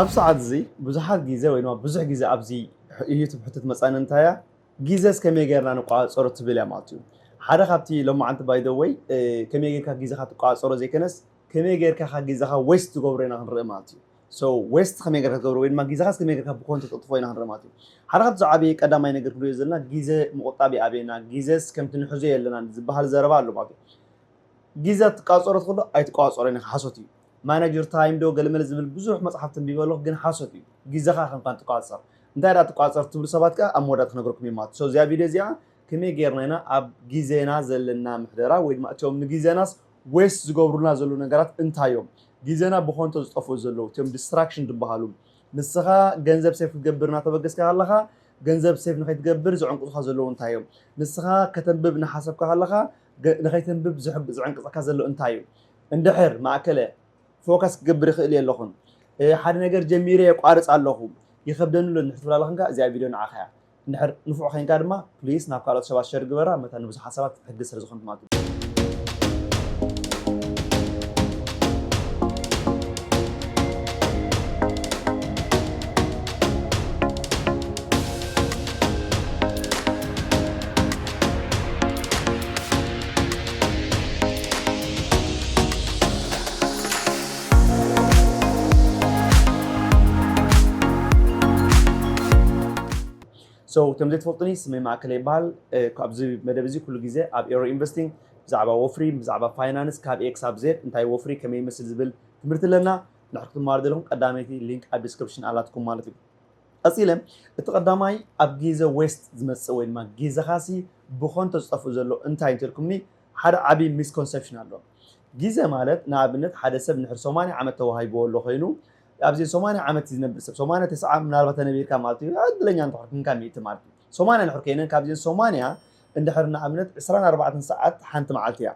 ኣብ ሰዓት እዚ ብዙሓት ግዜ ወይ ድማ ብዙሕ ግዜ ኣብዚ ዩቱብ ሕቶ ትመጻኒ እንታይ እያ፣ ግዜስ ከመይ ጌርና ንቋጸሮ ትብል እያ ማለት እዩ። ሓደ ካብቲ ሎማዓንቲ ባይ ዘ ወይ ከመይ ጌርካ ግዜኻ ትቋጸሮ ዘይከነስ ከመይ ጌርካ ካብ ግዜኻ ዌስት ትገብሮ ኢና ክንርኢ ማለት እዩ። ሶ ዌስት ከመይ ጌርካ ትገብሮ ወይ ድማ ግዜኻስ ከመይ ጌርካ ብኮንቶ ተጥፎ ኢና ክንርኢ ማለት እዩ። ሓደ ካብቲ ዝዓበየ ቀዳማይ ነገር ክንሪኦ ዘለና ግዜ ምቑጣብ ይኣብየና፣ ግዜስ ከምቲ ንሕዞ የለናን ዝበሃል ዘረባ ኣሎ ማለት እዩ። ግዜ ትቋጸሮ ትኽእሎ ኣይትቋጸሮን ኢኻ፣ ሓሶት እዩ። ማናጅ ዩር ታይም ዶ ገለመለ ዝብል ብዙሕ መጽሓፍ ተንቢበ ኣለኹ፣ ግን ሓሶት እዩ። ግዜኻ ከምካን ትቋጸር። እንታይ ደኣ ትቋጸር ትብሉ ሰባት ከኣ ኣብ መወዳእታ ክነግረኩም እየ ማለት እዩ። So እዚኣ ቪድዮ እዚኣ ከመይ ጌርና ኢና ኣብ ግዜና ዘለና ምሕደራ ወይ ድማ እቶም ንግዜናስ ዌስት ዝገብሩልና ዘለዉ ነገራት እንታይ እዮም? ግዜና ብኾንቶ ዝጠፍኡ ዘለዉ እቶም ዲስትራክሽን ዝበሃሉ። ንስኻ ገንዘብ ሴፍ ክትገብር እናተበገስካ ከለኻ ገንዘብ ሴፍ ንኸይትገብር ዝዕንቁጽኻ ዘለዉ እንታይ እዮም? ንስኻ ከተንብብ እናሓሰብካ ከለኻ ገ- ንኸይተንብብ ዝሕግ- ዝዕንቅጸካ ዘሎ እንታይ እዩ? እንድሕር ማእከለ ፎከስ ክገብር ይኽእል የለኹን። እ፣ ሓደ ነገር ጀሚረ የቋርጽ ኣለኹ፣ ይኸብደኒ ኣሎ እንድሕር ትብል ኣለኽንካ፣ እዚኣ ቪድዮ ንዓኻ እያ። እንድሕር ንፉዕ ኸይንካ ድማ ፕሊስ ናብ ካልኦት ሰባት ሸር ግበራ፣ መታን ንብዙሓት ሰባት ሕጊ ስለ ዝኾነት ማለት እዩ። So ከም ዘይትፈልጡኒ ስመይ ማእከለ ይበሃል። እ፣ ኣብዚ መደብ እዚ ኩሉ ግዜ ኣብ ኤሮ ኢንቨስቲንግ ብዛዕባ ወፍሪ፣ ብዛዕባ ፋይናንስ ካብ ኤ ክሳብ ዜድ እንታይ ወፍሪ ከመይ ይመስል ዝብል ትምህርቲ ኣለና። ንድሕር ክትመሃሩ ዘለኹም ቀዳመይቲ ሊንክ ኣብ ዲስክሪፕሽን ኣላትኩም ማለት እዩ። ቀጺለ እቲ ቀዳማይ ኣብ ግዜ ዌስት ዝመጽእ ወይ ድማ ግዜኻሲ ብኾንቶ ዝጠፍእ ዘሎ እንታይ እንተልኩምኒ ሓደ ዓቢ ሚስኮንሰፕሽን ኣሎ። ግዜ ማለት ንኣብነት ሓደ ሰብ ንድሕር ሰማንያ ዓመት ተዋሂብዎ ኣሎ ኮይኑ ኣብዚ ሰማንያ ዓመት ዝነብር ሰብ ሰማንያ ተስዓ ምናልባት ተነቢርካ ማለት እዩ ዕድለኛ እንተኾንካ ሚእቲ ማለት እዩ። ሰማንያ እንድሕር ኮይነን ካብዚን ሰማንያ እንድሕር ንኣብነት ዕስራን ኣርባዕተን ሰዓት ሓንቲ መዓልቲ እያ።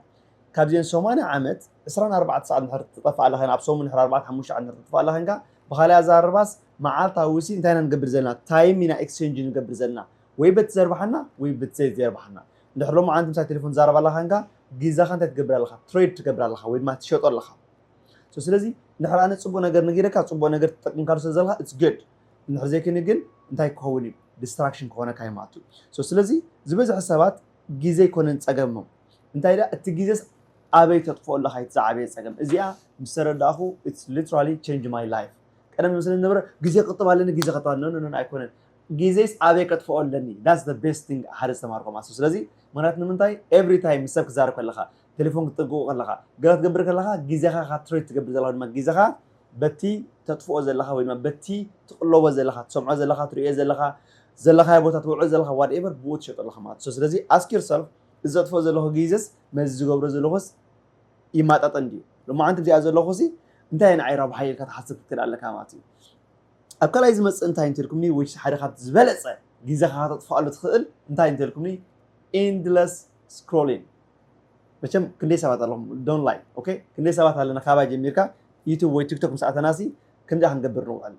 ካብዚን ሰማንያ ዓመት ዕስራን ኣርባዕተ ሰዓት እንድሕር ትጠፍእ ኣላ ኮይና ኣብ ሰሙን እንድሕር ኣርባዕተ ሓሙሽተ ሰዓት እንድሕር ትጠፍእ ኣላ ኮይንካ ብኻልእ ኣዘራርባስ መዓልታዊ ሲ እንታይ ኢና ንገብር ዘለና? ታይም ኢና ኤክስቼንጅ ንገብር ዘለና ወይ በቲ ዘርባሓና ወይ በቲ ዘይዘርባሓና። እንድሕር ሎማዓንቲ ምሳይ ቴሌፎን ትዛረብ ኣላ ኮይንካ ግዜኻ እንታይ ትገብር ኣለኻ? ትሬድ ትገብር ኣለኻ ወይ ድማ ትሸጦ ኣለኻ። So ስለዚ እንድሕር ኣነ ጽቡቕ ነገር ነጊረካ ጽቡቕ ነገር ተጠቂምካሉ ስለ ዘለኻ it's good። እንድሕር ዘይኮይኑ ግን እንታይ ክኸውን እዩ? ዲስትራክሽን ክኾነካ እዩ ማለት እዩ። So ስለዚ ዝበዝሐ ሰባት ግዜ ኣይኮነን ጸገሞም። እንታይ ደኣ እቲ ግዜስ ኣበይ ተጥፍኦ ኣለኻ እቲ ዝዓበየ ጸገም። እዚኣ ምስ ተረዳእኹ it's literally change my life። ቀደም ዝመስለኒ ዝነበረ ግዜ ክጥብ ኣለኒ ግዜ ክጥብ ኣለኒ no no no ኣይኮነን። ግዜስ ኣበይ ከጥፍኦ ኣለኒ that's the best thing ሓደ ዝተማርኮ ማለት እዩ። ስለዚ ምክንያቱ ንምንታይ every time ምስ ሰብ ክዛረብ ከለኻ ቴሌፎን ክትጥንቅቑ ከለኻ ገለ ክትገብር ከለኻ ግዜኻ ካብ ትሬድ ትገብር ዘለኻ ድማ ግዜኻ በቲ ተጥፍኦ ዘለኻ ወይ ድማ በቲ ትቕለቦ ዘለኻ ትሰምዖ ዘለኻ ትርእዮ ዘለኻ ዘለኻዮ ቦታ ትውዕል ዘለኻ ዋትኤቨር ብኡ ትሸጦ ኣለኻ ማለት እዩ። ስለዚ ask yourself እዚ ዘጥፍኦ ዘለኹ ግዜስ መዚ ዝገብሮ ዘለኹስ ይማጣጠን ድዩ? ሎማዓንቲ እዚኣ ዘለኹ ሲ እንታይ ንዓይ ረብሓ ኢልካ ትሓስብ ክትክእል ኣለካ ማለት እዩ። ኣብ ካልኣይ ዝመፅእ እንታይ እንተልኩምኒ which ሓደ ካብቲ ዝበለፀ ግዜኻ ከተጥፍኣሉ ትኽእል እንታይ እንተልኩምኒ endless scrolling። መቸም ክንደይ ሰባት ኣለኹም don't lie okay ክንደይ ሰባት ኣለና ካባይ ጀሚርካ ዩቱብ ወይ ቲክቶክ ምስ ኣተናሲ ከምዚኣ ክንገብር ንውዕል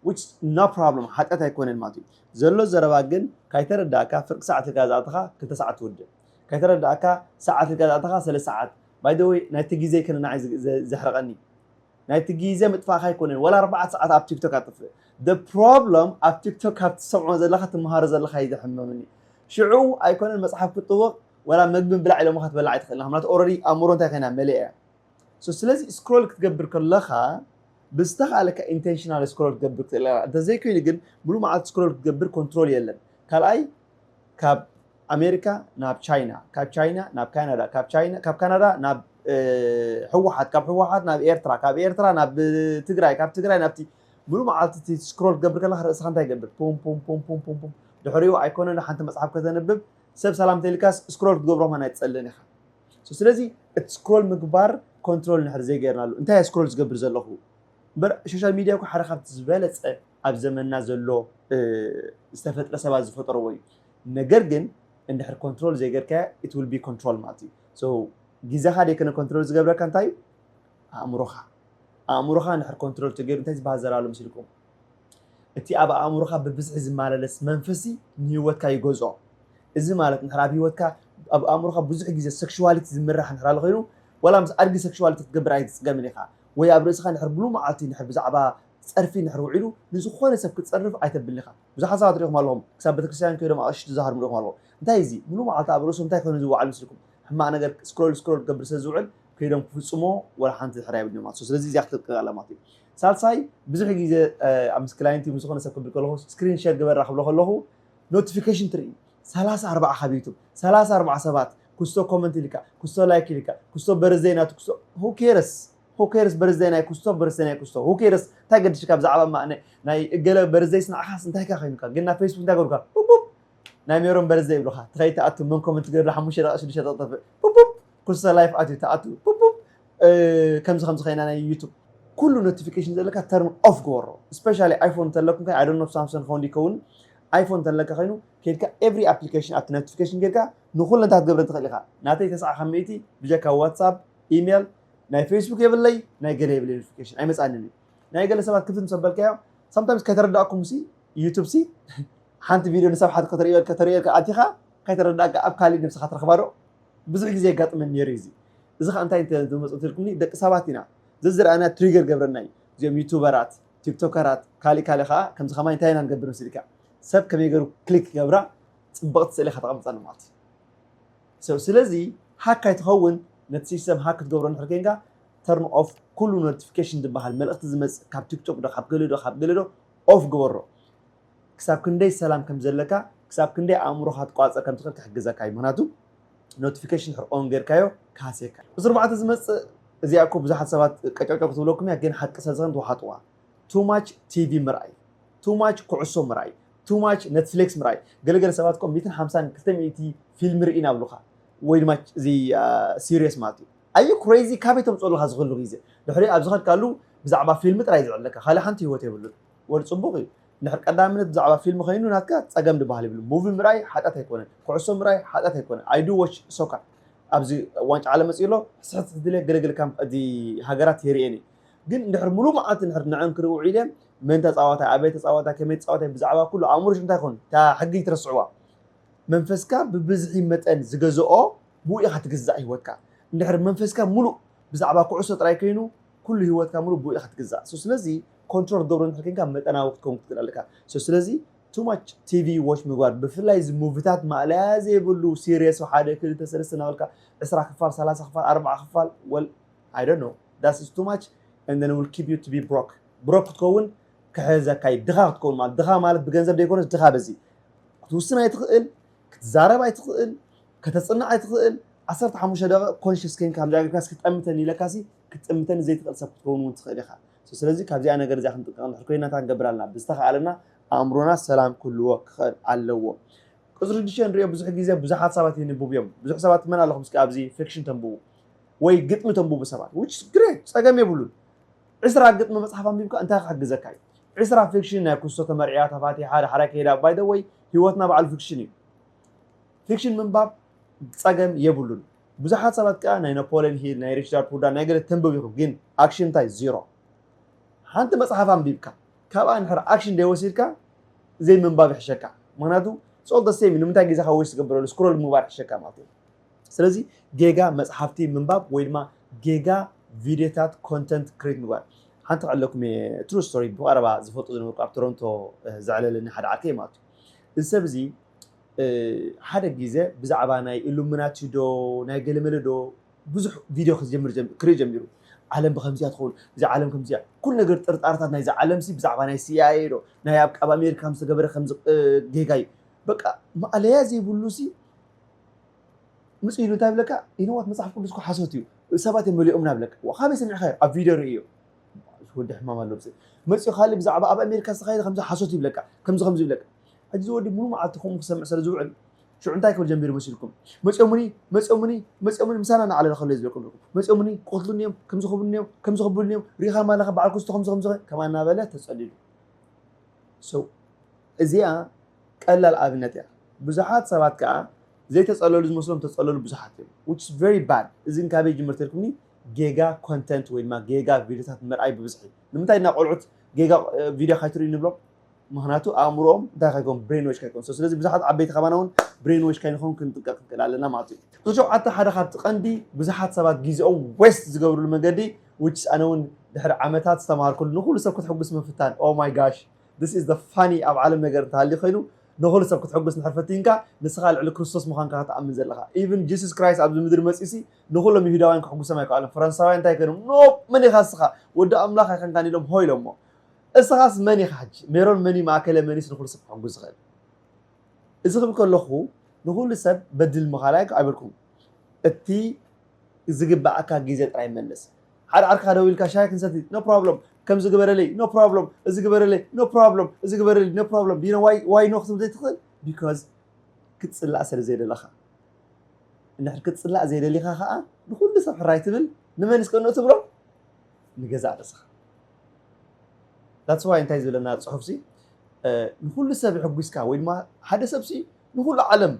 which no problem ሓጢኣት ኣይኮነን ማለት እዩ። ዘሎ ዘረባ ግን ካይተረዳእካ ፍርቂ ሰዓት ኢልካ ዝኣተኻ ክልተ ሰዓት ትውድእ ካይተረዳእካ ሰዓት ኢልካ ዝኣተኻ ሰለስተ ሰዓት by the way ናይቲ ግዜ ከነ ንዓይ ዘሕርቐኒ ናይቲ ግዜ ምጥፋእካ ኣይኮነን ወላ ኣርባዕተ ሰዓት ኣብ ቲክቶክ ኣጥፍእ the problem ኣብ ቲክቶክ ካብ ትሰምዖ ዘለካ ትመሃሮ ዘለካ እዩ ዘሕምመኒ ሽዑ ኣይኮነን መፅሓፍ ክትጥውቕ ወላ መግቢ ብላዕ ኢሎምካ ትበላዕ ኣይትኽእል ምክንያቱ ኦረዲ ኣእምሮ እንታይ ኮይና መሊኣ እያ ስለዚ ስክሮል ክትገብር ከለካ ብዝተካለካ ኢንቴንሽናል ስክሮል ክትገብር ክትእል እንተዘይኮይኑ ግን ሙሉእ መዓልቲ ስክሮል ክትገብር ኮንትሮል የለን ካልኣይ ካብ ኣሜሪካ ናብ ቻይና ካብ ቻይና ናብ ካናዳ ካብ ቻይና ካብ ካናዳ ናብ ህወሓት ካብ ህወሓት ናብ ኤርትራ ካብ ኤርትራ ናብ ትግራይ ካብ ትግራይ ናብቲ ሙሉ መዓልቲ እቲ ስክሮል ክትገብር ከለካ ርእስካ እንታይ ይገብር ፑም ፑም ፑም ፑም ፑም ፑም ድሕሪኡ ኣይኮነን ሓንቲ መፅሓፍ ከተንብብ ሰብ ሰላም ተልካስ ስክሮል ክትገብሮ ማን ኣይትፀልን ኢካ ስለዚ እቲ ስክሮል ምግባር ኮንትሮል ንሕር ዘይገይርናሉ እንታይ ስክሮል ዝገብር ዘለኹ እምበር ሶሻል ሚድያ እኮ ሓደ ካብቲ ዝበለፀ ኣብ ዘመንና ዘሎ ዝተፈጥረ ሰባት ዝፈጠርዎ እዩ ነገር ግን እንድሕር ኮንትሮል ዘይገርካያ it will be control ማለት እዩ ግዜኻ ደይኮነ ኮንትሮል ዝገብረካ እንታይ እዩ ኣእምሮኻ ኣእምሮኻ እንድሕር ኮንትሮል ተገይሩ እንታይ ዝበሃል ዘራሎ ምስልኩም እቲ ኣብ ኣእምሮኻ ብብዝሒ ዝመላለስ መንፈሲ ንህይወትካ ይገዝኦ እዚ ማለት እንድሕር ኣብ ህይወትካ ኣብ ኣእምሮኻ ብዙሕ ግዜ ሴክሽዋሊቲ ዝምራሕ እንድሕር ኣሎ ኮይኑ ወላ ምስ ኣድጊ ሴክሽዋሊቲ ክትገብር ኣይትፅገምን ኢኻ ወይ ኣብ ርእስኻ እንድሕር ብሉ መዓልቲ እንድሕር ብዛዕባ ጸርፊ እንድሕር ውዒሉ ንዝኾነ ሰብ ክትጸርፍ ኣይተብልን ኢኻ። ብዙሓት ሰባት ሪኢኹም ኣለኹም፣ ክሳብ ቤተክርስትያን ከይዶም ኣቕሽቲ ዝሃርሙ ሪኢኹም ኣለኹም። እንታይ እዚ? ሙሉ መዓልቲ ኣብ ርእሶም እንታይ ኮይኑ ዝወዓል ምስልኩም? ሕማቕ ነገር ስክሮል ስክሮል ክገብር ስለ ዝውዕል ከይዶም ክፍጽሞ ወላ ሓንቲ ድሕር ኣይብልን ማለት እዩ። ስለዚ እዚኣ ክትጥንቀቕ ኣለካ ማለት እዩ። ሳልሳይ፣ ብዙሕ ግዜ ኣብ ምስ ክላይንት ምስ ዝኾነ ሰብ ክብል ከለኹ ስክሪን ሸር ግበራ ክብሎ ከለኹ ኖቲፊኬሽን ትርኢ። ሰላሳ ኣርባዓ ካብ ዩቱብ ሰላሳ ኣርባዓ ሰባት ክስቶ ኮመንት ኢልካ ክስቶ ላይክ ኢልካ ክስቶ በርዝደይ ናቱ ክስቶ who cares? Who cares በርዝደይ ናይ ክስቶ በርዝደይ ናይ ክስቶ who cares? እንታይ ገድሽካ ብዛዕባ ማ- ናይ- ናይ እገለ በርዝደይስ ንዓኻስ እንታይ ካ ኮይኑካ? ግን ናብ ፌስቡክ እንታይ ገሩካ? ቡቡብ ናይ ሜሮን በርዝደይ ይብሉኻ። ትኸይድ ትኣቱ መን ኮመንት ገድሉ ሓሙሽተ ደቂቃ ሽዱሽተ ደቂቃ ጠፍእ ቡቡብ ክስቶ ላይፍ ኣትዩ ትኣቱ ቡቡብ እ፣ ከምዚ ከምዚ ኮይና ናይ ዩቱብ ኩሉ ኖቲፊኬሽን ዘለካ ተርን ኦፍ ግበሮ። ስፔሻሊ ኣይፎን እንተለኩም ከ ኣይ ዶንት ኖ ሳምሰንግ ኾን ይከውን ኣይፎን እንተለካ ኮይኑ ከይድካ ኤቭሪ ኣፕሊኬሽን ኣብቲ ኖቲፊኬሽን ጌርካ ንኩሉ እንታይ ክትገብረ ትኽእል ኢኻ። ናተይ ተስዓ ካብ ሚእቲ ብጀካ ዋትሳፕ፣ ኢሜል፣ ናይ ፌስቡክ የብለይ፣ ናይ ገለ የብለይ ኖቲፊኬሽን ኣይመጻንን እዩ። ናይ ገለ ሰባት ክፍት ምስ ኣበልካዮ ሳምታይምስ ከይተረዳእኩም ሲ ዩቱብ ሲ ሓንቲ ቪድዮ ንሰብ ሓት ከተርእየልካ ተርእየልካ ኣቲኻ ከይተረዳእካ ኣብ ካሊእ ነብስኻ ትረኽባ ዶ? ብዙሕ ግዜ የጋጥመኒ ነይሩ እዩ እዚ። እዚ ኸዓ እንታይ እንተ ዝመፅእ ትልኩምኒ ደቂ ሰባት ኢና ዘዝረኣና ትሪገር ገብረና እዩ። እዚኦም ዩቱበራት፣ ቲክቶከራት፣ ካሊእ ካሊእ ኸዓ ከምዚ ኸማይ እንታይ ኢና ንገብር መሲልካ ሰብ ከመይ ገይሩ ክሊክ ክገብራ ፅብቕቲ ስእሊ ከተቐምፀሉ ማለት እዩ። So ስለዚ ሃክ ኣይትኸውን ነቲ ሲስተም ሃክ ክትገብሮ እንድሕር ኮይንካ ተርን ኦፍ ኩሉ ኖቲፊኬሽን ዝበሃል መልእኽቲ ዝመፅእ ካብ ቲክቶክ ዶ ካብ ገለ ዶ ካብ ገለ ዶ ኦፍ ግበሮ። ክሳብ ክንደይ ሰላም ከም ዘለካ ክሳብ ክንደይ ኣእምሮኻ ትቋፀር ከም ትኽእል ክሕግዘካ እዩ። ምክንያቱ ኖቲፊኬሽን ድሕር ኦን ጌርካዮ ካሴካ። ምስ ኣርባዕተ ዝመፅእ እዚኣ እኮ ብዙሓት ሰባት ቀጨውጨው ክትብለኩም እያ፣ ግን ሓቂ ሰዝኸን ትውሓጥዋ። ቱ ማች ቲቪ ምርኣይ፣ ቱ ማች ኩዕሶ ምርኣይ፣ ቱ ማች ኔትፍሊክስ ምርኣይ። ገለገለ ሰባት እኮ ሚእትን ሓምሳን ክልተ ሚእቲ ፊልም ርኢና ኣብሉኻ ወይ ድማ እዚ ሲሪየስ ማለት እዩ። ኣዩ ክሬዚ ካበይ ተምፅኦ ኣለካ ዝኽሉ ግዜ ድሕሪ ኣብ ዝኸድካሉ ብዛዕባ ፊልም ጥራይ ዝዕለካ ካልእ ሓንቲ ህይወት የብሉን። ወል ፅቡቕ እዩ። እንድሕር ቀዳምነት ብዛዕባ ፊልም ኮይኑ ናትካ ፀገም ዝበሃል የብሉ። ሙቪ ምርኣይ ሓጢኣት ኣይኮነን፣ ኩዕሶ ምርኣይ ሓጢኣት ኣይኮነን። ኣይ ዱ ዎች ሶከር ኣብዚ ዋንጫ ዓለም መፅኡ ኣሎ ስሕት ስሕት ኢለ ገለገለ ካብ እዚ ሃገራት የርእየኒ። ግን እንድሕር ሙሉ መዓልቲ እንድሕር ንዐን ክርኢ ውዒለ መን ተፃዋታይ ኣበይ ተፃዋታይ ከመይ ተፃዋታይ ብዛዕባ ኩሉ ኣእምሮሽ እንታይ ይኮን እታ ሕጊ ትረስዕዋ። መንፈስካ ብብዝሒ መጠን ዝገዝኦ ብኡ ኢኻ ትግዛእ ህይወትካ። እንድሕር መንፈስካ ሙሉእ ብዛዕባ ኩዕሶ ጥራይ ኮይኑ ኩሉ ህይወትካ ሙሉእ ብኡ ኢኻ ትግዛእ። So ስለዚ ኮንትሮል ክትገብሮ እንድሕር ኮንካ መጠናዊ ክትከውን ክትክእል ኣለካ። So ስለዚ too much ቲቪ ዎች ምግባር ብፍላይ እዚ ሙቪታት ማእለያ ዘይብሉ ሲሪየስ ሓደ ክልተ ሰለስተ እናበልካ ዕስራ ክፋል ሰላሳ ክፋል ኣርባዓ ክፋል well I don't know that is too much and then will keep you to be broke broke ክትከውን ክሕዘካ እዩ። ድኻ ክትከውን ማለት ድኻ ማለት ብገንዘብ ዘይኮነስ ድኻ በዚ ክትውስን ኣይትኽእል፣ ክትዛረብ ኣይትኽእል፣ ከተፅንዕ ኣይትኽእል። ዓሰርተ ሓሙሽተ ደቂቕ ኮንሽስ ኮይንካ ከምዚ ኣገርካስ ክትጠምተኒ ኢለካሲ ክትጥምተኒ ዘይትኽእል ሰብ ክትከውን እውን ትኽእል ኢኻ። ስለዚ ካብዚኣ ነገር እዚኣ ክንጥንቀቕ እንድሕር ኮይና እንታይ ክንገብር ኣለና? ብዝተኻእለና ኣእምሮና ሰላም ክህልዎ ክኽእል ኣለዎ። ቁፅሪ ሽዱሽተ ንሪኦ ብዙሕ ግዜ ብዙሓት ሰባት የንብቡ እዮም። ብዙሕ ሰባት መን ኣለኹም እስኪ ኣብዚ ፊክሽን ተንብቡ ወይ ግጥሚ ተንብቡ ሰባት which is great ፀገም የብሉን። ዕስራ ግጥሚ መፅሓፍ ኣንቢብካ እንታይ ክሕግዘካ እዩ? ዕስራ ፊክሽን ናይ ኩስቶ ተመርዕያ ተፋቲሓ ዳሕራይ ከይዳ by the way ህይወትና ባዕሉ ፊክሽን እዩ። ፊክሽን ምንባብ ፀገም የብሉን። ብዙሓት ሰባት ከዓ ናይ ናፖሊዮን ሂል ናይ ሪቻርድ ፉርዳን ናይ ገለ ተንብብ ኢኹም ግን ኣክሽን እንታይ ዚሮ። ሓንቲ መፅሓፍ ኣንቢብካ ካብኣ እንድሕር ኣክሽን ዘይወሲድካ ዘይምንባብ ይሕሸካ። ምክንያቱ it's all the same ንምንታይ ግዜኻ ዌስት ትገብረሉ ስክሮል ምግባር ይሕሸካ ማለት እዩ። ስለዚ ጌጋ መፅሓፍቲ ምንባብ ወይ ድማ ጌጋ ቪድዮታት ኮንተንት ክሬት ምግባር። ሓንቲ ክዕለኩም እየ ትሩ ስቶሪ ብቐረባ ዝፈልጡ ዝነበርኩ ኣብ ቶሮንቶ ዘዕለለኒ ሓደ ዓርከይ ማለት እዩ። እዚ ሰብ እዚ ሓደ ግዜ ብዛዕባ ናይ ኢሉሚናቲ ዶ ናይ ገለመለ ዶ ብዙሕ ቪድዮ ክጀምር ክርኢ ጀሚሩ። ዓለም ብከምዚያ ትኸውን እዚ ዓለም ከምዚያ ኩሉ ነገር ጥርጣርታት ናይዚ ዓለም ሲ ብዛዕባ ናይ ሲኣይኤ ዶ ናይ ኣብ ኣብ ኣሜሪካ ዝተገበረ ከምዚ ጌጋ እዩ። በቃ ማእለያ ዘይብሉ ሲ ምጽእ ኢሉ እንታይ ብለካ ኢነዋት መጽሓፍ ቅዱስ እኮ ሓሶት እዩ ሰባት እዮም መሊኦምና ብለካ። ካበይ ሰሚዕካዮ? ኣብ ቪድዮ ርእዮ። ወዲ ሕማም ኣሎ ብስ መጽኡ ካልእ ብዛዕባ ኣብ ኣሜሪካ ዝተኻየደ ከምዚ ሓሶት ይብለካ ከምዚ ከምዚ ይብለካ። ሕጂ ዝወዲ ሙሉ መዓልቲ ከምኡ ክሰምዕ ስለ ዝውዕል ሽዑ እንታይ ክብል ጀሚሩ መሲልኩም? መጽኦምኒ መጽኦምኒ መጽኦምኒ ምሳና እናዓለለ ከሎ ዝብለኩም መጽኦምኒ ክቐትሉኒ እዮም ከምዚ ክብሉኒ እዮም ከምዚ ክብሉኒ እዮም ሪኢኻ ማለኻ በዓል ክስቶ ከምዚ ከምዚ ከ- ከማ እናበለ ተጸሊሉ። So እዚኣ ቀላል ኣብነት እያ። ብዙሓት ሰባት ከኣ ዘይተጸለሉ ዝመስሎም ተጸለሉ ብዙሓት እዮም። Which is very bad። እዚ ካበይ ይጅምር ተልኩምኒ ጌጋ ኮንተንት ወይ ድማ ጌጋ ቪድዮታት ምርኣይ ብብዝሒ። ንምንታይ ኢና ቆልዑት ጌጋ ቪድዮ ካይትርእዩ ንብሎም? ምክንያቱ ኣእምሮኦም እንታይ ካይኮም ብሬን ዎች ካይኮም። ስለዚ ብዙሓት ዓበይቲ ከማና እውን ብሬን ዎች ካይንኸውን ክንጥቀቅ ንክእል ኣለና ማለት እዩ። ሸውዓተ ሓደ ካብቲ ቀንዲ ብዙሓት ሰባት ግዜኦም ዌስት ዝገብርሉ መንገዲ which is ኣነ እውን ድሕሪ ዓመታት ዝተማሃርኩሉ ንኹሉ ሰብ ክትሕጉስ ምፍታን። Oh my gosh, this is the funny ኣብ ዓለም ነገር እንተሃልዩ ኮይኑ ንኹሉ ሰብ ክትሕጉስ እንድሕር ፈቲንካ ንስኻ ልዕሊ ክርስቶስ ምዃንካ ክትኣምን ዘለኻ። Even Jesus Christ ኣብዚ ምድሪ መፂኡሲ ንኹሎም ይሁዳውያን ክሕጉሶም ኣይከኣሎም። ፈረንሳውያን እንታይ ኮይኖም? ኖ፣ መን ኢኻ እስኻ? ወዲ ኣምላኽ ኣይኮንካን ኢሎም ሆ ኢሎሞ። እስኻስ መን ኢኻ ሕጂ? ሜሮን መኒ ማእከለ መኒስ ንኹሉ ሰብ ክሕጉስ ዝኽእል? እዚ ክብል ከለኹ ንኹሉ ሰብ በድል ምኻል ኣይበልኩም። እቲ ዝግበኣካ ግዜ ጥራይ መልስ። ሓደ ዓርክኻ ደው ኢልካ ሻሂ ክንሰቲ no problem፣ ከምዚ ግበረለይ no problem፣ እዚ ግበረለይ no problem፣ እዚ ግበረለይ no problem። Do you know why no ክትብል ዘይትኽእል? Because ክትጽላእ ስለ ዘይደለኻ። እንድሕር ክትጽላእ ዘይደሊኻ ኸኣ ንኹሉ ሰብ ሕራይ ትብል። ንመን እስከ ንኡ ትብሎ? ንገዛእ ርእስኻ። That's why እንታይ ዝብለና ጽሑፍሲ ንኹሉ ሰብ የሕጒስካ ወይ ድማ ሓደ ሰብሲ ንኹሉ ዓለም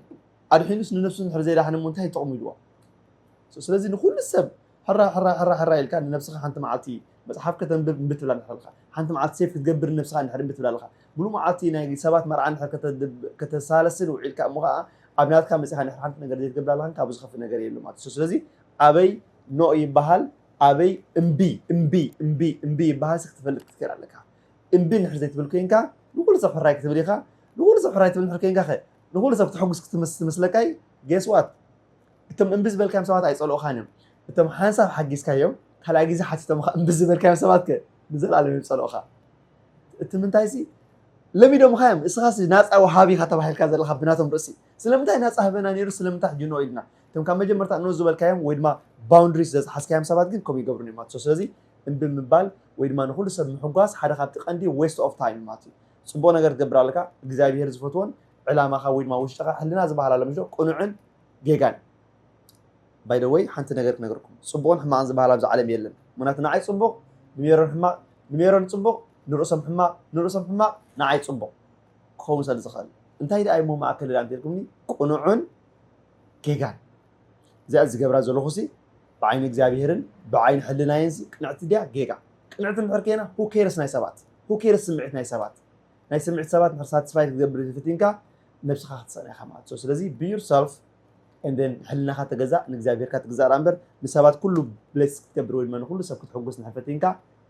ኣድሒኑስ ንነብሱ እንድሕር ዘይዳሕነ እሞ እንታይ ጥቕሙ ኢልዎ። ስለዚ ንኹሉ ሰብ ሕራ ሕራ ሕራ ሕራ ኢልካ ንነብስኻ ሓንቲ መዓልቲ መጽሓፍ ከተንብብ እምቢ ትብላ እንድሕር ኣለኻ፣ ሓንቲ መዓልቲ ሴፍ ክትገብር ንነብስኻ እንድሕር እምቢ ትብላ ኣለኻ፣ ሙሉእ መዓልቲ ናይ ሰባት መርዓ እንድሕር ከተሳለስል ውዒልካ እሞ ኸዓ ኣብ ናትካ መጺኻ እንድሕር ሓንቲ ነገር ዘይትገብር ኣለኻ ካብኡ ዝኸፍእ ነገር የሉ ማለት እዩ። ስለዚ ኣበይ ኖ ይበሃል፣ ኣበይ እምቢ እምቢ እምቢ እምቢ ይበሃል ክትፈልጥ ክትክእል ኣለካ። እምቢ እንድሕር ዘይትብል ኮይንካ ንኹሉ ሰብ ሕራይ ክትብል ኢኻ። ንኹሉ ሰብ ሕራይ ትብል እንድሕር ኮይንካ ኸ ንኹሉ ሰብ ክትሕጉስ ክትመስለካይ? Guess what? እቶም እምቢ ዝበልካዮም ሰባት ኣይጸልኡኻን እዮም። እቶም ሓንሳብ ሓጊዝካዮም ካልኣይ ግዜ ሓቲቶምኻ እምቢ ዝበልካዮም ሰባት ከ ንዘለኣለም እዮም ዝጸልኡኻ። እቲ ምንታይሲ ለሚዶምኻ እዮም። እስኻሲ ናጻ ወሃቢ ኢኻ ተባሂልካ ዘለኻ ብናቶም ርእሲ። ስለምንታይ ናጻ ህበና ነይሩ ስለምንታይ ሕጂ ኖ ኢልና? እቶም ካብ መጀመርታ ኖ ዝበልካዮም ወይ ድማ boundaries ዘዝሓዝካዮም ሰባት ግን ከምኡ ይገብሩን እዮም ማለት እዩ። ስለዚ እምቢ ምባል ወይ ድማ ንኹሉ ሰብ ምሕጓስ ሓደ ካብቲ ቀንዲ waste of time ማለት እዩ። ጽቡቕ ነገር ትገብር ኣለካ እግዚኣብሄር ዝፈትዎን ዕላማኻ ወይ ድማ ውሽጥኻ ሕልና ዝበሃል ኣሎ ምሽ ቅኑዕን ጌጋን። By the way ሓንቲ ነገር ክነግርኩም፣ ጽቡቕን ሕማቕን ዝበሃል ኣብዚ ዓለም የለን። ምክንያቱ ንዓይ ጽቡቕ ንሜሮን ሕማቕ፣ ንሜሮን ጽቡቕ ንርእሶም ሕማቕ፣ ንርእሶም ሕማቕ ንዓይ ጽቡቕ ክኸውን ስለ ዝኽእል። እንታይ ደኣ እሞ ማእከል ደኣ እንተልኩምኒ ቅኑዕን ጌጋን እዚኣ ዝገብራ ዘለኹሲ ብዓይኒ እግዚኣብሄርን ብዓይኒ ሕልናየንሲ ቅንዕቲ ድያ ጌጋ? ቅንዕቲ እንድሕር ከይና who cares ናይ ሰባት? Who cares ስምዒት ናይ ሰባት? ናይ ስምዒት ሰባት እንድሕር ሳትስፋይ ክትገብር ፈቲንካ ነብስኻ ክትሰእና ኢኻ ማለት እዩ። ስለዚ be yourself and then ሕልናኻ ተገዛእ ንእግዚኣብሄርካ ትግዛእ ደኣ እምበር ንሰባት ኩሉ bless ክትገብር ወይ ድማ ንኩሉ ሰብ ክትሕጉስ እንድሕር ፈቲንካ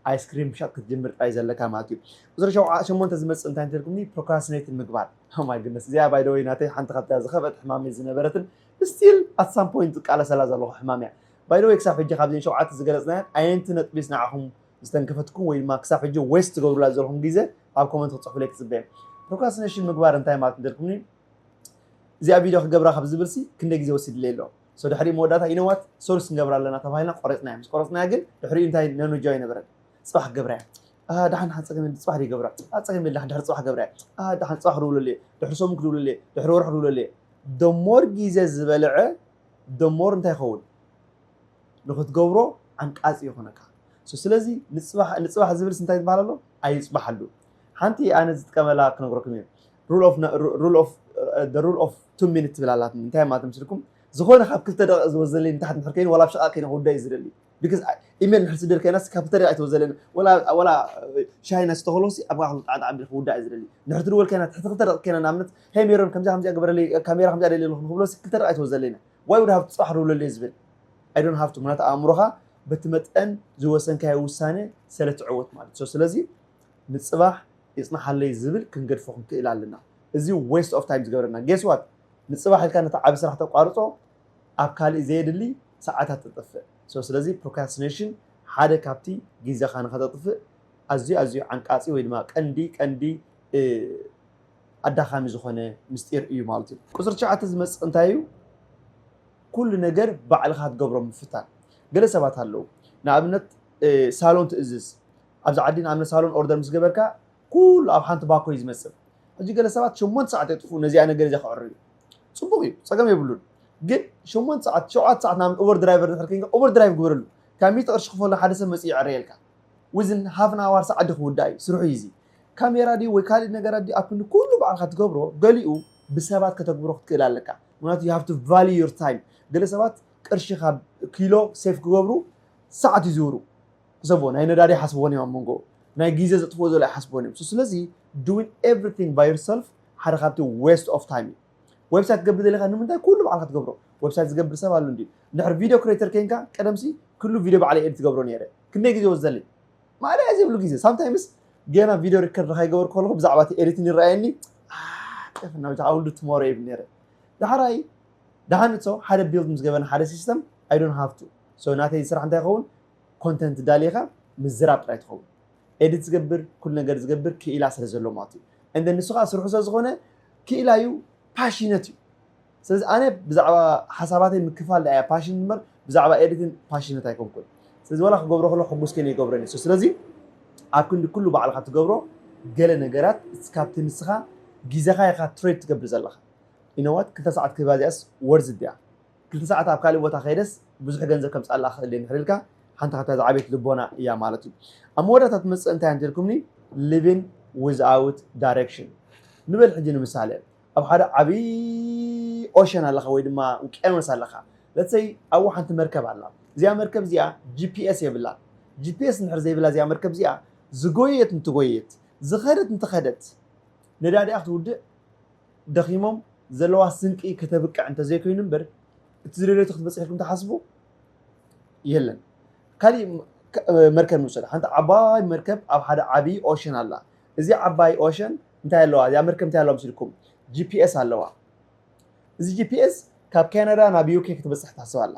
ኣይስክሪም ምሻጥ ክትጅምር ጥራይ ዘለካ ማለት እዩ። ቁፅሪ ሸውዓ ሸሞንተ ዝመፅእ እንታይ እንተልኩምኒ procrastinating ምግባር። Oh my goodness እዚኣ by the way ናተይ ሓንቲ ካብታ ዝኸፍአት ሕማመይ ዝነበረትን still at some point ዝቃለሰላ ዘለኹ ሕማም እያ። By the way ክሳብ ሕጂ ካብዘን ሸውዓተ ዝገለፅናየን ኣየንቲ ነጥቢስ ንዓኹም ዝተንከፈትኩም ወይ ድማ ክሳብ ሕጂ waste ትገብሩላ ዘለኹም ግዜ ኣብ comment ክትፅሕፉለይ ክፅበ እየ። Procrastination ምግባር እንታይ ማለት እንተልኩምኒ እዚኣ ቪድዮ ክገብራ ካብ ዝብልሲ ክንደይ ግዜ ወሲድለይ ኣሎ። So ድሕሪ መወዳእታ you know what ሶሉስ ክንገብራ ኣለና ተባሂልና ቆረፅናያ። ምስ ቆረፅናያ ግን ድሕሪኡ እንታይ ነኑጃ ኣይነበረን። ፅባሕ ክገብራ እያ። ኣህ፣ ደሓን ደሓን ፀገም የለን፣ ፅባሕ ድየ ክገብራ? ኣህ፣ ፀገም የለን፣ ደሓን ድሕሪ ፅባሕ ክገብራ እየ። ኣህ፣ ደሓን ፅባሕ ክድውለሉ እየ፣ ድሕሪ ሰሙን ክድውለሉ እየ፣ ድሕሪ ወርሒ ክድውለሉ እየ። The more ግዜ ዝበልዐ the more እንታይ ይኸውን? ንኽትገብሮ ዓንቃፂ ይኾነካ። So ስለዚ ንፅባሕ ንፅባሕ ዝብልስ እንታይ ዝበሃል ኣሎ? ኣይፅባሓሉ። ሓንቲ ኣነ ዝጥቀመላ ክነግረኩም እየ። Rule of rule of the rule of two minutes ትብል ኣላትኒ። እንታይ ማለት ምስልኩም? ዝኾነ ካብ ክልተ ደቂቕ ዝወዘለይ ንታሕቲ እንድሕር ከይኑ ዋላ ኣብ ሸቓቕ ከይነ ክውዳእ እዩ ዝደሊ። Because ኢሜል እንድሕር ስደድ ከይናስ ካብ ክልተ ደቂቕ ኣይትወዘለይን። ዋላ ዋላ ሻሂ እናስተኸለኹሲ ኣብ ካዕኹ ጣዕጣዕ ኣቢለ ክውዳእ እዩ ዝደሊ። እንድሕር ትድወል ከይና ትሕቲ ክልተ ደቂቕ ከይና ንኣብነት ሄይ ሜሮን ከምዚኣ ከምዚኣ ግበረለይ ካሜራ ከምዚኣ ደልየ ኣለኹ ንኽብሎሲ ክልተ ደቂቕ ኣይትወዘለይን። ዋይ ውድ ሃብቲ ፅባሕ ድውለለይ ዝብል I don't have to ምክንያቱ ኣእምሮኻ በቲ መጠን ዝወሰንካዮ ውሳነ ስለ ትዕወት ማለት እዩ። ስለዚ ንፅባሕ ይፅናሓለይ ዝብል ክንገድፎ ክንክእል ኣለና። እዚ waste of time ዝገብረና guess what ንፅባሕ ኢልካ ነቲ ዓብ ስራሕ ተቋርፆ ኣብ ካልእ ዘየድሊ ሰዓታት ተጥፍእ። So ስለዚ procrastination ሓደ ካብቲ ግዜኻ ንኸተጥፍእ ኣዝዩ ኣዝዩ ዓንቃፂ ወይ ድማ ቀንዲ ቀንዲ ኣዳኻሚ ዝኾነ ምስጢር እዩ ማለት እዩ። ቁፅሪ ትሽዓተ ዝመፅእ እንታይ እዩ? ኩሉ ነገር ባዕልኻ ትገብሮ ምፍታን። ገለ ሰባት ኣለዉ ንኣብነት ሳሎን ትእዝዝ ኣብዚ ዓዲ ንኣብነት ሳሎን ኦርደር ምስ ገበርካ ኩሉ ኣብ ሓንቲ ባኮ እዩ ዝመፅእ። ሕጂ ገለ ሰባት ሸሞንተ ሰዓት የጥፍኡ ነዚኣ ነገር እዚኣ ክዕርዩ። ፅቡቕ እዩ፣ ፀገም የብሉን። ግን ሸሞንተ ሰዓት ሸውዓተ ሰዓት ናብ ኡበር ድራይቨር ድሕር ኮይንካ ኡበር ድራይቭ ግበረሉ። ካብ ሚእቲ ቅርሺ ክፈሎ ሓደ ሰብ መፅኡ ይዕረየልካ። Within half an hour ሰዓት ድዩ ክውዳእ እዩ ስርሑ እዩ እዚ። ካሜራ ድዩ ወይ ካልእ ነገራት ድዩ ኣብ ክንዲ ኩሉ ባዕልካ ትገብሮ ገሊኡ ብሰባት ከተግብሮ ክትክእል ኣለካ። ምክንያቱ you have to value your time። ገለ ሰባት ቅርሺ ካብ ኪሎ ሴፍ ክገብሩ ሰዓት ይዝውሩ። ሕሰብዎ ናይ ነዳዲ ሓስብዎን እዮም ኣብ መንጎ ናይ ግዜ ዘጥፍዎ ዘሎ ኣይሓስብዎን እዮም። ስለዚ doing everything by yourself ሓደ ካብቲ waste of time እዩ። ዌብሳይት ትገብር ዘለካ ንምንታይ ኩሉ ባዕልካ ትገብሮ? ዌብሳይት ዝገብር ሰብ ኣሎ እንዲ ድሕር ቪድዮ ክሬተር ከይንካ ቀደምሲ ኩሉ ቪድዮ ባዕለ ኤዲት ትገብሮ ነይረ። ክንደይ ግዜ ወዘለይ ማለያ ዘይብሉ ግዜ ሳምታይምስ ገና ቪድዮ ሪከርድ ከይገበርኩ ከለኹ ብዛዕባ እቲ ኤዲቲን ይረኣየኒ ጠፍና ብዛዕባ ውሉ ትሞሮ ይብል ነረ። ዳሕራይ ደሓን እቶ ሓደ ቢልድ ምስ ገበርና ሓደ ሲስተም I don't have to። So ናተይ ስራሕ እንታይ ይኸውን? ኮንተንት ዳሊኻ ምዝራብ ጥራይ ትኸውን። ኤዲት ዝገብር ኩሉ ነገር ዝገብር ክኢላ ስለ ዘሎ ማለት እዩ። እንደ ንሱ ከዓ ስርሑ ስለ ዝኾነ ክኢላ እዩ፣ ፓሽነት እዩ። ስለዚ ኣነ ብዛዕባ ሓሳባተይ ምክፋል ዳያ ፓሽን እምበር ብዛዕባ ኤዲቲን ፓሽነት ኣይኮንኩን። ስለዚ ዋላ ክገብሮ ከሎ ሕጉስ ከይነ ይገብረን እዩ። ስለዚ ኣብ ክንዲ ኩሉ ባዕልካ ትገብሮ ገለ ነገራት እስካብቲ ንስኻ ግዜኻ ኢኻ ትሬድ ትገብር ዘለኻ። ኢነዋት ክልተ ሰዓት ክህባ እዚኣስ ወርዝ ድያ? ክልተ ሰዓት ኣብ ካልእ ቦታ ከይደስ ብዙሕ ገንዘብ ከምፃላ ክእል እንድሕር ኢልካ ሓንቲ ካብታ ዝዓበየት ልቦና እያ ማለት እዩ። ኣብ መወዳእታ ትመፅእ እንታይ እንተልኩምኒ living without direction ንበል። ሕጂ ንምሳሌ ኣብ ሓደ ዓብዪ ኦሸን ኣለኻ ወይ ድማ ውቅያኖስ ኣለኻ። ለትሰይ ኣብኡ ሓንቲ መርከብ ኣላ። እዚኣ መርከብ እዚኣ ጂፒኤስ የብላን። ጂፒኤስ እንድሕር ዘይብላ እዚኣ መርከብ እዚኣ ዝጎየት እንትጎየት ዝኸደት እንትኸደት ነዳዲኣ ክትውድእ ደኺሞም ዘለዋ ስንቂ ከተብቅዕ እንተዘይኮይኑ እምበር እቲ ዝደለየቶ ክትበፅሕ ኢልኩም ትሓስቡ የለን። ካሊእ መርከብ ንውሰድ። ሓንቲ ዓባይ መርከብ ኣብ ሓደ ዓብዪ ኦሽን ኣላ። እዚ ዓባይ ኦሽን እንታይ ኣለዋ? እዚኣ መርከብ እንታይ ኣለዋ ምስልኩም? ጂፒኤስ ኣለዋ። እዚ ጂፒኤስ ካብ ካናዳ ናብ ዩኬ ክትበፅሕ ትሓስብ ኣላ።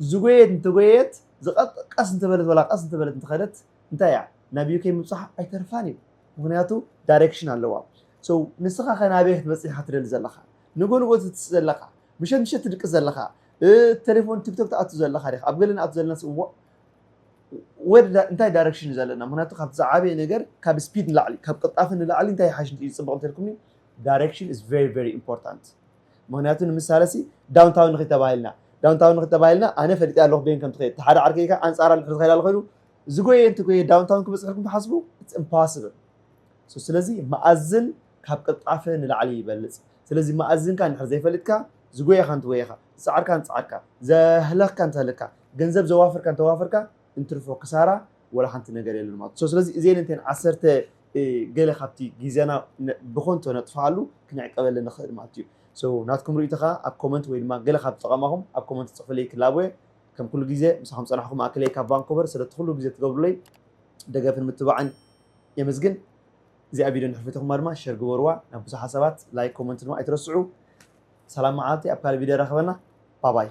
ዝጎየት እንተጎየት ዝቐጥ ቀስ እንተበለት ወላ ቀስ እንተበለት እንተኸደት እንታይ እያ ናብ ዩኬ ምብፅሓ ኣይተርፋን እዩ። ምክንያቱ ዳይሬክሽን ኣለዋ። ንስኻ ከ ናበይ ክትበፅሕ ኢኻ ትደሊ ዘለኻ? ንጎ ንጎ ትትስ ዘለኻ፣ ምሸት ምሸት ትድቅስ ዘለኻ፣ ቴሌፎን ቲክቶክ ትኣቱ ዘለኻ ዲኻ? ኣብ ገለ ንኣቱ ዘለና ወደ እንታይ ዳይሬክሽን እዩ ዘለና? ምክንያቱ ካብቲ ዝዓበየ ነገር ካብ ስፒድ ንላዕሊ ካብ ቅልጣፈ ንላዕሊ እንታይ ይሓሽ እዩ ፅቡቕ እንተልኩምኒ direction is very very important። ምክንያቱ ንምሳሌ ሲ ዳውንታውን ንኽድ ተባሂልና ዳውንታውን ንኽድ ተባሂልና ኣነ ፈሊጠ ኣለኹ ቤን ከም ትኸይድ ሓደ ዓርከይ ከ ኣንፃራ ንድሕር ዝኸይድ ኣሎ ኮይኑ ዝጎየ እንትጎየ ዳውንታውን ክበፅሕ ኢልኩም ትሓስቡ? It's impossible። ስለዚ መኣዝን ካብ ቅልጣፈ ንላዕሊ ይበልፅ። ስለዚ መኣዝንካ እንድሕር ዘይፈሊጥካ ዝጎየኻ እንትጎየኻ ዝፃዓርካ እንትፃዓርካ ዘህለኽካ እንተህለካ ገንዘብ ዘዋፈርካ እንተዋፈርካ እንትርፎ ክሳራ ወላ ሓንቲ ነገር የለን ማለት እዩ። ስለዚ እዚአን እንተን ዓሰርተ ገለ ካብቲ ግዜና ብኾንቶ ነጥፍኣሉ ክንዕቀበለ ንኽእል ማለት እዩ። ናትኩም ርእይቶ ከዓ ኣብ ኮመንት ወይ ድማ ገለ ካብ ዝጠቐማኹም ኣብ ኮመንት ፅሑፉለይ ክላቦየ። ከም ኩሉ ግዜ ምሳኹም ፀናሕኹም ኣክለይ ካብ ቫንኮቨር ስለቲ ኩሉ ግዜ ትገብሩለይ ደገፍን ምትባዕን የመስግን። እዚኣ ቪድዮ ንሕፍተኹማ ድማ ሸር ግበርዋ ናብ ብዙሓት ሰባት ላይክ ኮመንት ድማ ኣይትረስዑ። ሰላም መዓልቲ ኣብ ካልእ ቪድዮ ራኸበና። ባባይ።